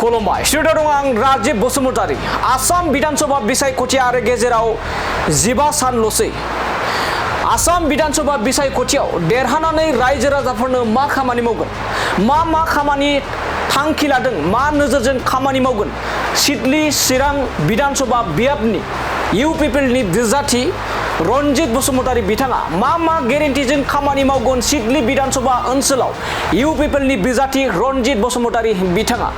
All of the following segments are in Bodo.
खुलुमबाय स्टुडिअ दं आं राजीव बसुमतारी आसाम विधानसभा बिसायख'थि आरो गेजेराव 15 सानल'सै आसाम विधानसभा बिसायख'थियाव देरहानानै रायजो राजाफोरनो मा खामानि मावगोन मा खामानि थांखि लादों मा नोजोरजों खामानि मावगोन सिडली चिरां विधानसभा बियाबनि इउपिपिएलनि बिजाथि रनजित बसुमतारी बिथाङा मा गेरेन्टिजों खामानि मावगोन सिडली विधानसभा ओनसोलाव इउपिपिएलनि बिजाथि रनजित बसुमतारी बिथाङा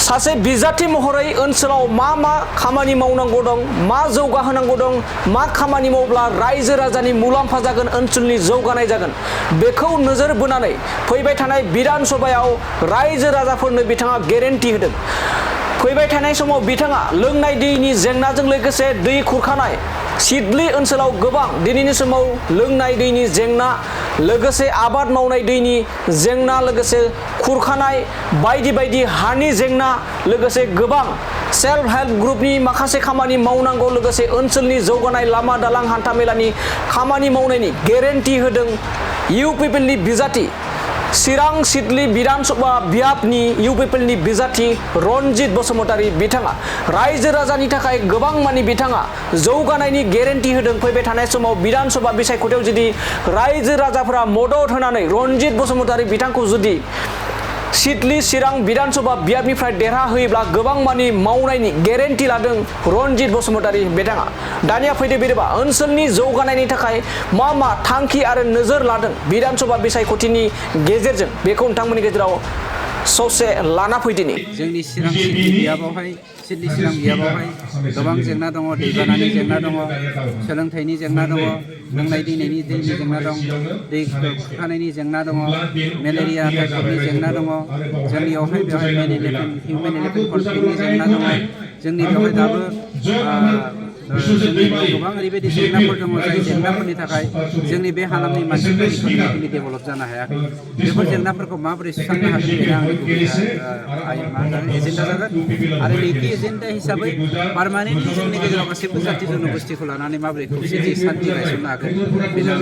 सासे बिजाथि महरै ओनसोलाव मा खामानि मावनांगौ दं मा जौगाहोनांगौ दं मा खामानि मावब्ला रायजो राजानि मुलाम्फा जागोन ओनसोलनि जौगानाय जागोन बेखौ नोजोर बोनानै फैबाय थानाय विधानसभायाव रायजो राजाफोरनो बिथाङा गेरेन्टि होदों फैबाय थानाय समाव बिथाङा लोंनाय दैनि जेंनाजों लोगोसे दै खुरखानाय सिडली ओनसोलाव गोबां दिनैनि समाव लोंनाय दैनि जेंना लोगोसे आबाद मावनाय दैनि जेंना लोगोसे खुरखानाय बायदि हानि जेंना लोगोसे गोबां सेल्फ हेल्प ग्रुपनि माखासे खामानि मावनांगौ लोगोसे ओनसोलनि जौगानाय लामा दालां हान्थामेलानि खामानि मावनायनि गेरेन्टि होदों इउपिपिएलनि बिजाथि चिरां सिडली विधानसभा बियाबनि इउपिपिएलनि बिजाथि रनजित बसुमतारी बिथाङा रायजो राजानि थाखाय गोबां मानि बिथाङा जौगानायनि गेरेन्टि होदों फैबाय थानाय समाव विधानसभा बिसायख'थियाव जुदि रायजो राजाफोरा मदद होनानै रनजित बसुमतारी बिथांखौ जुदि सिडली चिरां विधानसभा बियाबनिफ्राय देरहा होयोब्ला गोबां मानि मावनायनि गेरेन्टि लादों रनजित बसुमतारी बिथाङा दानिया फैदो बिदिबा ओनसोलनि जौगानायनि थाखाय मा थांखि आरो नोजोर लादों विधानसभा बिसायख'थिनि गेजेरजों बेखौ नोंथांमोननि गेजेराव ससे लाना फैदिनि जोंनि चिरां सिडली बियाबावहाय सिडली चिरां बियाबावहाय गोबां जेंना दङ दैबानानि जेंना दङ सोलोंथाइनि जेंना दङ लोंनाय दैनि जेंना दं दै खुरखानायनि जेंना दङ मेलेरिया टाइफयडनि जेंना दङ जोंनियावहाय बेवहाय हिउमेन एलिफेन्ट कनफ्लिक्टनि जेंना दङ जोंनि बेवहाय दाबो जोंनि गोबां ओरैबायदि जेंनाफोर दङ जाय जेंनाफोरनि थाखाय जोंनि बे हालामनि मानसिफोरा इक'नमिकेलि डेभेलप जानो हायाखै बेफोर जेंनाफोरखौ माबोरै सुस्रांनो हागोन बेनो आंनि एजेन्डा जागोन आरो नैथि एजेन्डा हिसाबै पार्मानेन्टलि जोंनि गेजेराव गासैबो जाथि जन'गोष्ठीखौ लानानै माबोरै खौसेथि सान्थि गायसननो हागोन बेनो